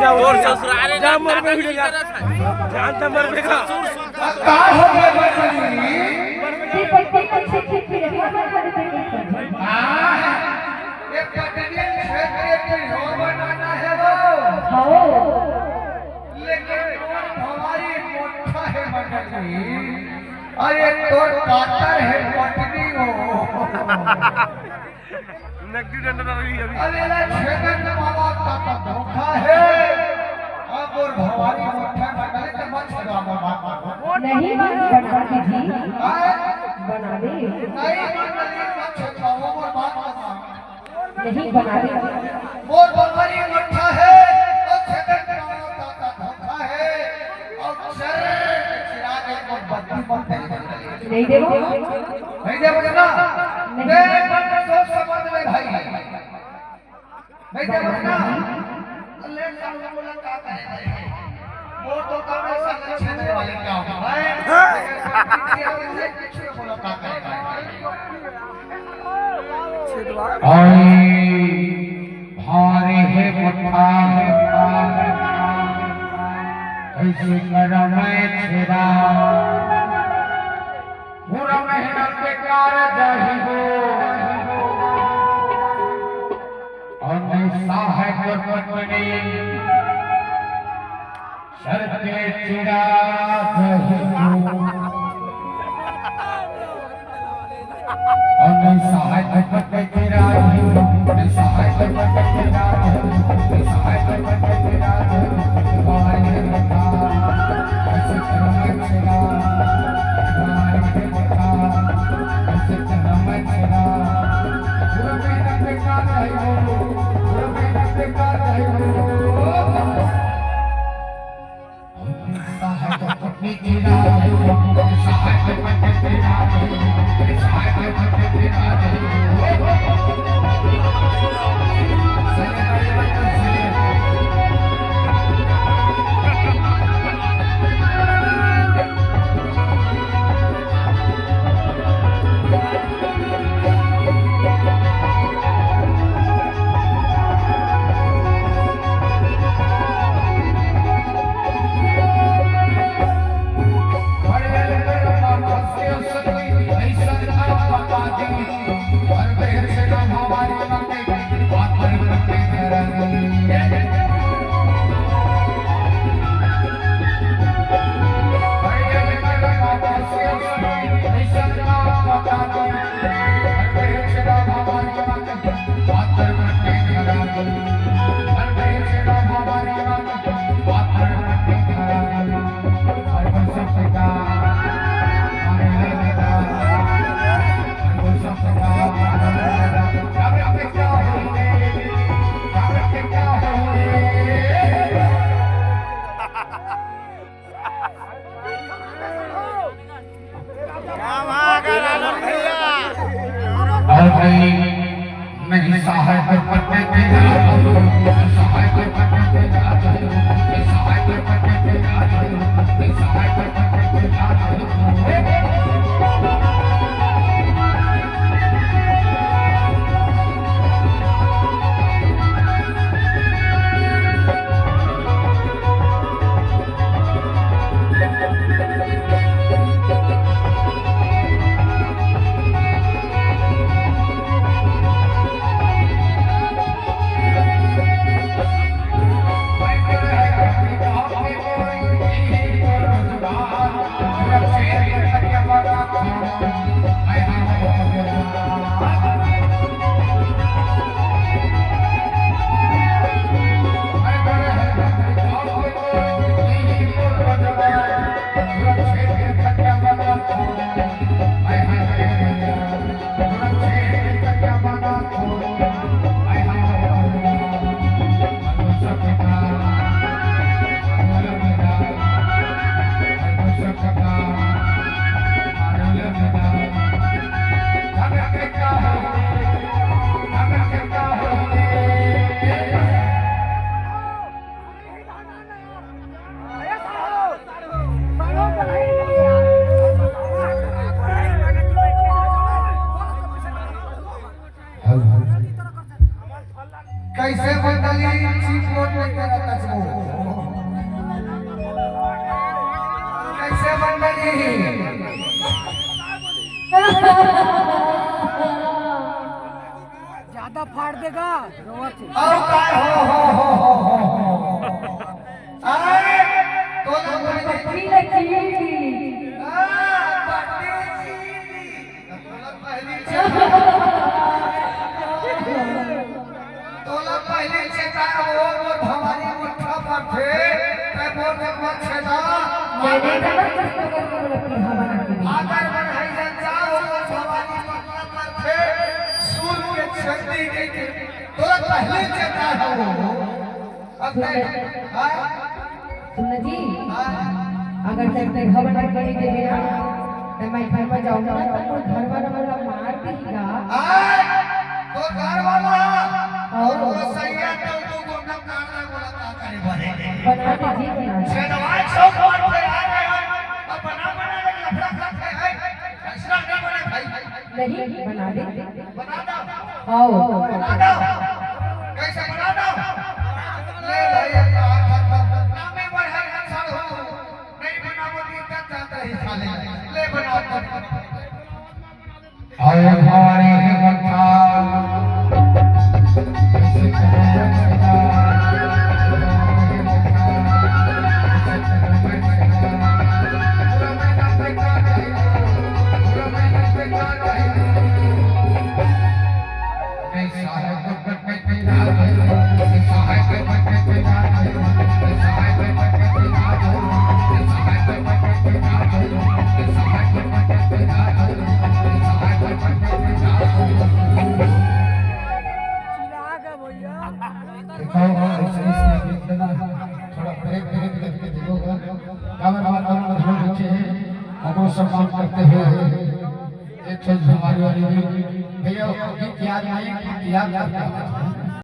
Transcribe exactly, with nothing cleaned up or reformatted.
तोर ससुराल रे जा, मर बे, जा। जान त मर बे का। का हो गया बच्चा जी? हाँ, ये पटनी क्षेत्र के हो बनाना है वो। लेकिन तोर भवारी मोटा है बच्चा जी। अरे तोर कातर है पटनी हो। नकली डंडा डाल रही है अभी। अरे ले छेदन वाला का तो धोखा है। अब और भवारी मोटा मंडली तो मत छेदवा मोर बात मानो। नहीं, बना दे जी। हाँ? बना दे। नहीं मंडली मत छेदवा मोर बात मानो। नहीं, बना दे। मोर भवारी मोटा है, तो छेदन वाला का तो धोखा है। और चल चिराग एक मोमबत्ती मत दे। नहीं देबो। नहीं देबो ना? नहीं। देख, मत सोच समझ में भाई। नहीं देबो ना? ले सब मुलाकात है भाई। वो तो कम है, सब अच्छे वाले क्या हो भाई? कुछ मुलाकात है भाई। अरे भारी हे मोटा हे, कैसे करम छेदा। पूरा मेहनत बेकार जाही हो। और नहीं साहब पत्नी शर्ते चिड़ा जाही हो। और नहीं साहब पत्नी चिड़ा जाही हो। नहीं साहब पत्नी चिड़ा जाही हो। नहीं साहब पत्नी चिड़ा जाही हो। ज्यादा फाड़ देगा, रोवत हे। अउ काय हो, हो, हो, हो, हो, हो। अरे, तोला पहली पत्नी ने चीर दी। हाँ, पत्नी चीर दी। तोला पहली चीर दी। तोला पहली चेता वो, वो भवानी मुट्ठा पर थे, ते बोल दे मत छेदा। मैंने कहा, जिसको करके वो लकड़ी हवा बना के दी। अगर बढ़ाई जा जाओ, वो भवानी मुट्ठा पर थे, सूल के छेदी के, के, तोला पहली चेता है वो। अब सुन ले। हाँ? सुन जी, हाँ? अगर तैं तेरहा बना के नहीं देबे ना, त मैं घर में जाऊंगा ना, त मोर घर वाला मोला मार देही गा। हाँ? तो घर वाला? हाँ। और वो सैया तो तू को ना मारना बोला था करे बने। बना दे जी, बना दे। छेदवा चौक पर पे आ गए हो, अब बना, बना के लफड़ा करते हैं। ऐसा नहीं बने भाई। नहीं, बना दे। बना दो। आओ। बना दो। कैसे बना दो? ले भाई, अपना हाथ, हाथ, हाथ। ना मैं बढ़ा, ना साढ़ू। नहीं बनावो, नहीं तक जाता ही साले। ले बनाओ। अरे हमारी हिम्मत था। चिल्ला गया भैया। देखो, ऐसे, ऐसे देख लेना, थोड़ा ब्रेक, ब्रेक करके देखो, काबर बात हम लोग पीछे हैं, आपको सम्मान करते हुए एक ठो हमारी वाली भी। भैया, गीत याद नहीं, गीत याद करके